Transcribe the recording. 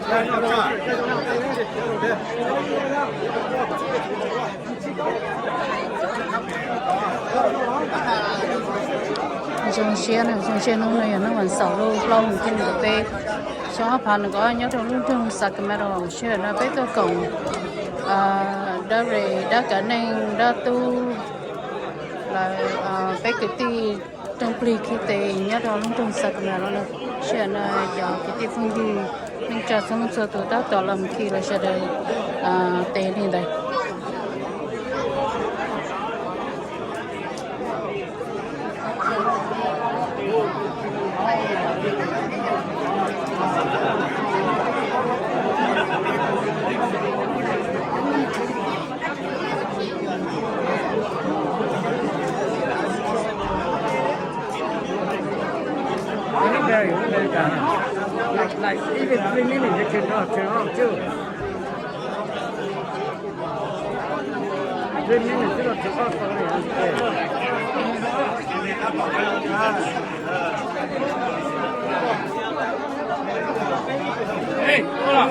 Zoo siab, zoo siab hnub no yog hnub vas xaum lub plaub hlis ntuj peb xyoo ob phav nees nkaum nyob rau lub nroog Sacramento, sij hawm no peb tuaj koom dab ris dab kav neej dab tub lawv, peb kwv tij rooj plig khib tes nyob rau lub nroog Sacramento no. Sij hawm no cov kwv tij phooj ywg neej tsa txhua leej txhua tus tab tom los khi los sawv daws tes li ntawd. Like, like, even three minutes, you can, uh, turn around too. Three minutes, you know, to go for it. Hey, hold on.